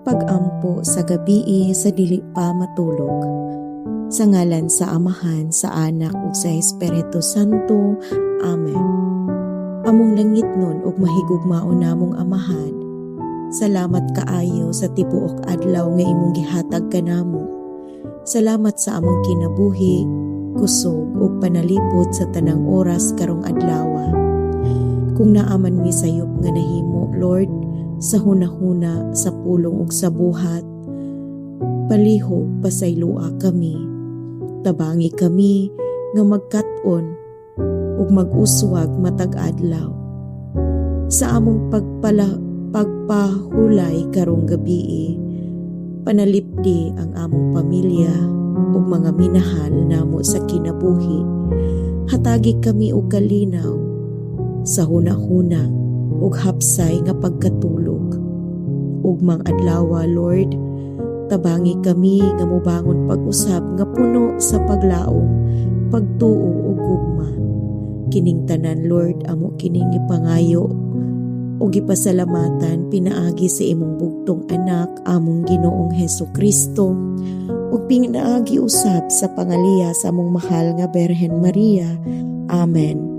Pag-ampo sa gabii sa dili pa matulog. Sa ngalan sa Amahan, sa Anak ug sa Espiritu Santo. Amen. Among langitnon ug mahigugmaon namong Amahan, salamat kaayo sa tibuok adlaw nga imong gihatag kanamo. Salamat sa among kinabuhi, kusog ug panalipod sa tanang oras karong adlawa. Kung naa man mi sayop nga nahimo, Lord, sa hunahuna, sa pulong ug sa buhat, palihog pasayloa kami. Tabangi kami nga magkat-on ug mag-uswag matag adlaw. Sa among pagpahulay karong gabii, panalipdi ang among pamilya ug mga minahal namo sa kinabuhi. Hatagi kami og kalinaw sa hunahuna ug hapsay nga pagkatulog. Ugmang adlawa, Lord, tabangi kami nga mobangon pag-usab nga puno sa paglaom, pagtuo ug gugma. Kining tanan, Lord, amo kining gipangayo ug gipasalamatan pinaagi sa imong bugtong Anak, among Ginoong Hesu Kristo, ug pinaagi usab sa pangaliya sa among mahal nga Berhen Maria. Amen.